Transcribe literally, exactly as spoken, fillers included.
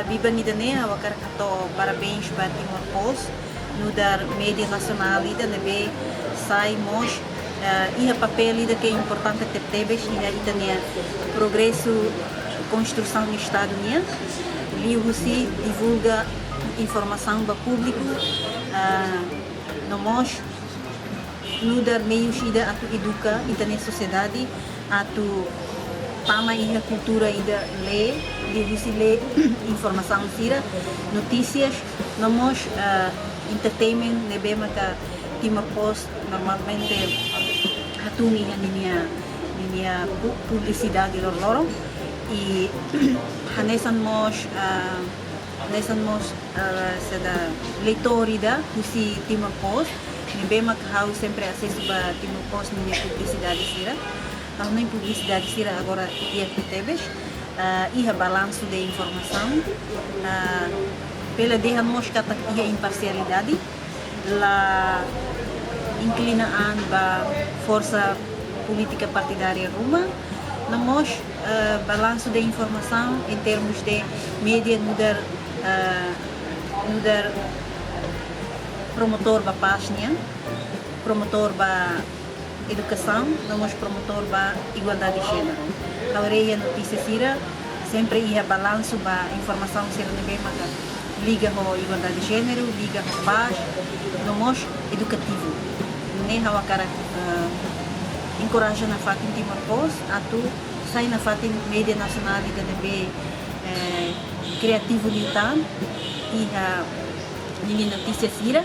Biban ida-ne'e ha'u hakarak hato'o parabéns ba Timor Post, nu'udar média nasionál ida ne'ebé sai mós, eh, iha papél ida ke importante tebetebes iha ita-nia progresu konstrusaun Estadu nian, liuhusi divulga informasaun ba públiku, eh, no mós nu'udar meius ida atu eduka ita-nia sosiedade, atu tama iha kultura ida lee, liuhusi lee informasaun sira, notísias, no mós, ah, entertainment ne'ebé maka Timor Post normalmente hatún iha ninia, ninia pu-, publisidade loroloron. I hanesan mós, ah, hanesan mós, ah, saida, leitór ida husi Timor Post, ne'ebé mak ha'u sempre asesu ba Timor Post ninia publisidade sira. Ha'u-nia publisidade sira agora di'ak tebes, ah, iha balansu de informasaun, ah, bele dehan mós katak iha imparsialidade, la inklina an ba forsa polítika partidária ruma, no mós, eh, balansu de informasaun em termos de média nu'udar, eh, nu'udar promotór ba pás nian, promotór ba edukasaun, no mós promotór ba igualdade de jéneru. Ha'u haree iha notísia sira, sempre iha balansu ba informasaun sira ne'ebé maka liga ho igualdade de jéneru, liga ho pás, no mós edukativu. Ne'e ha'u hakarak, eh, enkoraja nafatin Timor Post atu sai nafatin média nasionál ida ne'ebé, eh, kriativu liután iha ninia notísia sira.